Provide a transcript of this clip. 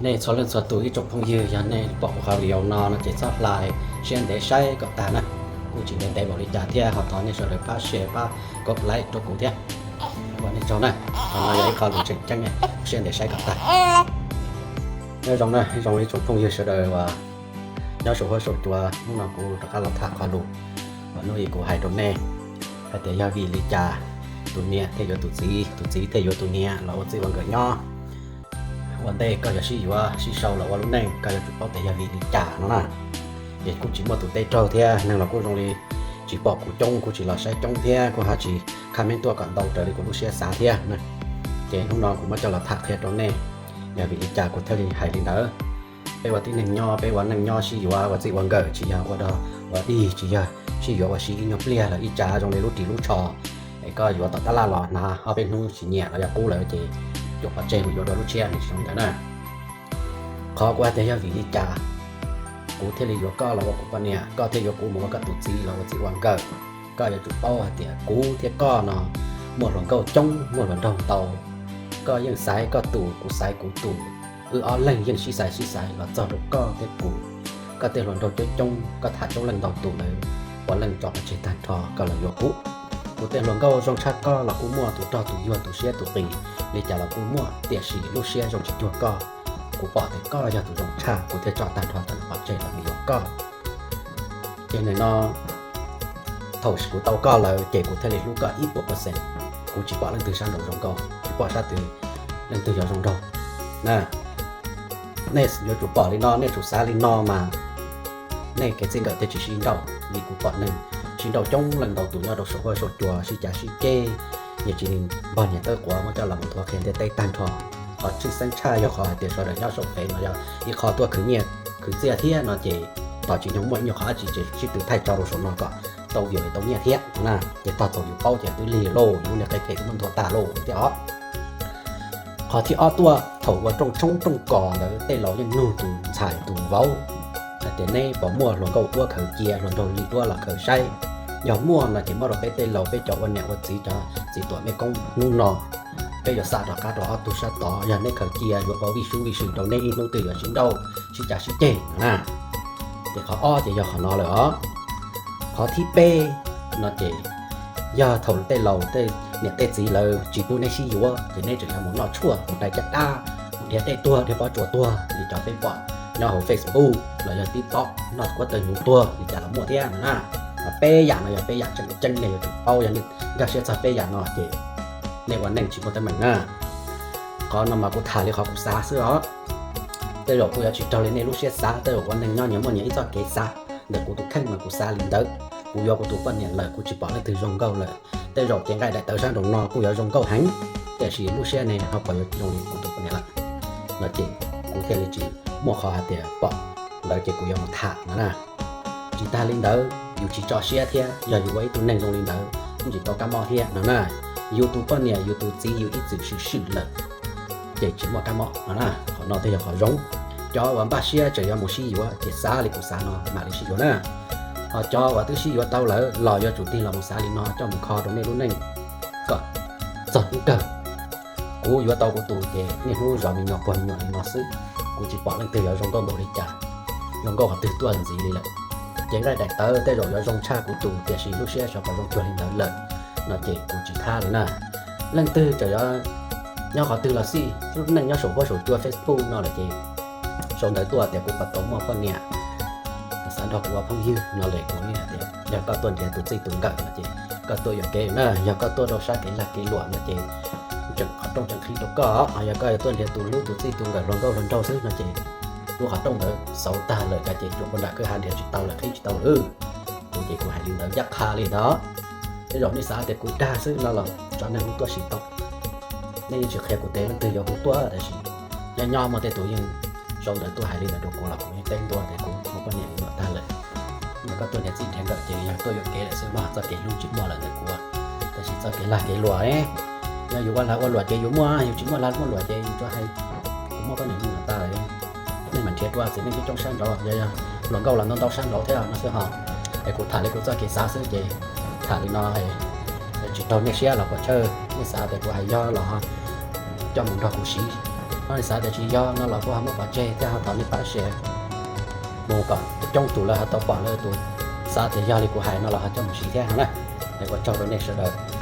Nej txhua leej txhua tus ib tsoom phooj ywg, yog nej pom kuv qhov video no no ces txhob hla, siab ntev saib kom tag na. Kuj tsis ntev ntev npaum li cas thiab, ho thov nej sawv daws pab share pab kov like rau kuv thiab. Ua nej tsaug na. Qhov no yog ib qho lus tseem ceeb, siab ntev saib kom tag. Nyob zoo na, zoo ib tsoom phooj ywg sawv daws uas nyob saum huab saum cua, hnub no kuv rov qab los tham qhov lus uas hnub ib kuv hais rau nej hais tias yog vim li cas tus niam thiaj yuav tus txiv, tus txiv thiaj yuav tus niam los ua txij ua nkawm nyob. Ua ntej koj yuav sib yuav sib sau los ua lub neej, koj yuav tsum paub tias yog vim li cas no na. Ces kuj tsis muaj tus teb raug thiab, neeg los kuj zoo li tsis pom kuv coob, kuj tsis los saib coob thiab, kuj ho tsis comment tuaj kom ntau raws li kuv lub siab xav thiab na. Ces hnub no kuv muab coj los tham qhia rau nej, yog vim li cas kuv thiaj li hais li ntawd. Peb ua tib neeg nyob, peb ua neej nyob sib yuav ua txij ua nkawm, tsis yog ua dog ua dig, tsis yog sib yuav ua si ib nyuag pliag los ib tsam zoo li lub ris lub tsho es koj yuav tom tab laj los hnav ob peb hnub tsis nyiam los yog qub lawm ces yuav pov tseg mus yuav dua lub tshiab, nws tsis zoo ntawd na. Qhov kuv hais tias yog vim li cas kuv thiaj li yuav koj los ua kuv poj niam, koj thiaj yuav kuv mus ua koj tus txiv los ua txij ua nkawm, koj yuav tsum paub hais tias kuv thiab koj no muaj hluas nkauj coob, muaj hluas nraug ntau. Koj yeej xaiv koj tus, kuv xaiv kuv tus, wb ob leeg yeej sib xaiv sib xaiv los txog rau koj thiab kuv. Koj tej hluas nraug coob coob, koj tham coob leej ntau tus lawm, puav leej tso pov tseg tag nrho koj los yuav kuv. Kuv tej hluas nkauj zoo tshaj koj los kuj muaj, tus rog tus yuag tus siab tus qis li cas los kuj muaj, tiam sis lub siab zoo tsis cuag koj. Kuv pom tias koj yog tus zoo tshaj, kuv thiaj tso tag nrho cov pov tseg los yuav koj. Ces nim no thaum kuv tau koj lawm ces kuv thiaj li hlub koj ib puas percent. Kuv tsis pom leej twg sab nraud zoo nkauj, tsis pom sab twg leej twg yuav zoo nraug na. Nej yuav tsum pom li no, nej tsum xav li no mas nej kev txij nkawm thiaj tsis sib nrauj. Vim kuv pom neeg sib nrauj coob leej ntau tus nyob rau saum huab saum cua, sib cav sib ceg, nyias tsis npog nyias tawb quav, muab coj los mus nthuav qhia ntiaj teb tag nrho. Qhov tshwj xeeb tshaj yog qhov hais tias sawv daws nyob saum fev no yog ib qho tuaj khwv nyiaj khwv txiaj thiab no ces tog tsis nyoog muaj ib nyuag qhov dab tsi ces sib tw thaij tso rau saum no kom tau view tau nyiaj thiab na. Ces tog thaum yus paub ces twb lig lauj, yus lub niag qe phem twb muab nthua tag lauj thiab os. Qhov thib ob tuaj, thaum ua rooj tshoob rooj kos ntawd tej laus yeej nug tus ntxhais tus vauv hais tias neb puas muaj hluas nkauj uab khaws cia, hluas nraug li duab los khaws saib. Yog muaj no ces muab rau peb tej laus, peb cov ua niam ua txiv, cov txiv tuam mej koob hnub no, peb yuav xa rov qab rau ob tug sab tod, yog neb khaws cia yuav ua vij sub vij sw rau neb ib hnub twg yuav sib nrauj sib cav sib ceg na. Ces qhov ob ces yog qhov no lawm os. Qhov thib peb no ces yog thaum tej laus tej niam tej txiv lawv tsis pub neb sib yuav ces neb tseem yuav mus noj tshuaj, mus dai caj dab, mus dhia dej tuag, dhia pob tsuas tuag li cov peb pom nyob hauv Facebook los yog TikTok, noj kuab tawg hnyuv tuag li cas los muaj thiab na. Mas peb yam no yog peb yam tseem ceeb nej yuav tsum paub, yog nej nkag siab txog peb yam no ces nej ua neej tsis muaj teeb meem na. Qhov no mas kuv tham li qhov kuv xav xwb os. Tej zaum kuj yuav tsis raug li nej lub siab xav, tej zaum ua neeg nyob nyias muaj nyias ib txoj kev xav. Ntawm kuv tus kheej mas kuv xav li ntawd. Kuv yuav kuv tus poj niam lawm kuv tsis pom leej twg zoo nkauj lawm, tej zaum cev nqaij daim tawv sab nraum no kuj yuav zoo nkauj heev, tiam sis lub siab ne ho puas yuav zoo li kuv tus poj niam lawm no ces kuv thiaj li tsis muaj qhov hais tias pom lawv ces kuv yuav mus tham no na. Tsis tag li ntawd, yus tsis tso siab thiab, yog yus ua ib tug neeg zoo li ntawd kuj tsis tau kab mob thiab no na. Yus tus poj niam yus tus txiv yus ib txwm swm swm lawm ces tsis muaj kab mob no na. Qhov no thiaj yog qhov zoo. Cov uas npaj siab tseem yuav mus sib yuav ces xav li kuv xav no mam li sib yuav na. Ho cov uas twb sib yuav tau lawm los yuav tsum tig los mus xav li no coj mus kho rau nej lub neej kom txog hnub kawg. Kuv yuav tau kuv tus ces niaj hnub zov me nyuam puag me nyuam li no xwb. Kuv tsis pom leej twg yuav zoo nkauj npaum li cas, zoo nkauj qhov twg tuaj ntxiv li lawm. Cev nqaij daim tawv tej zaum yuav zoo tshaj kuv tus tiam sis lub siab xyov puas zoo cuag li ntawd lawm no ces kuv tsis thab li na. Leej twg tseem yuav nyob qhov twg los xij, lub neej nyob saum huab saum cua Facebook no lawm ces sau ntawv tuaj tias kuv puas tau muaj poj niam, xav nrog kuv ua phooj ywg no lawm kuv yeej hais tias yog koj tuaj nrhiav tus txij tus nkawm no ces koj tuaj yuam kev na, yog koj tuaj rau sab kev lag kev luam no ces tseem qhov rooj tseem qhib rau koj, ho yog koj yuav tuaj nrhiav tus hlub tus txij tus nkawm hluas nkauj hluas nraug xwb no ces lub qhov rooj ntawd xauv tag lawm ces cuam puag nram kwj ha nrhiav tsis tau lawm, qhib tsis tau lawm. Kuv ces kuv hais li ntawd ncaj qha li ntawd. Tej zaum nej xav tias kuv dag xwb no los tso nej hu tuaj sim tau. Nej yeej tsis qhia kuv tes leej twg yuav hu tuaj tab sis nyob nyob muaj tej tus yeej sau ntawv tuaj hais li ntawd rau kuv los kuv yeej teb ntua tias kuv muaj poj niam li no tag lawm. Yog koj tuaj nrhiav txij nrhiav nkawm ces yog tuaj yuam kev lawm xwb mas txoj kev hlub tsis muaj lawm ntawm kuv. Tab sis txoj kev lag kev luam ne, yog yus ua lag ua luam ces yus muaj, yus tsis muaj lag muaj luam ces yus tsuas hais kuv muaj poj niam li no tag lawm. Nej mam nrhiav dua txiv neej coob coob sab nraud, yog yog hluas nkauj los ntau ntau sab nraud thiab no xwb ho. Es kuv tham li kuv txoj kev xav xwb ces tham li no tsis raug nej siab los puas chawj, nej xav tias kuv hais yog los coj mus nrog kuv siv Ho nej xav tias tsis yog no los kuv ho muab pov tseg thiab, ho thov nej pab share mus kom coob tus lawv ho tau pom, lawv tus xav tias yog li kuv hais no los ho coj mus siv thiab no na. Es ua tsaug rau nej sawv daws.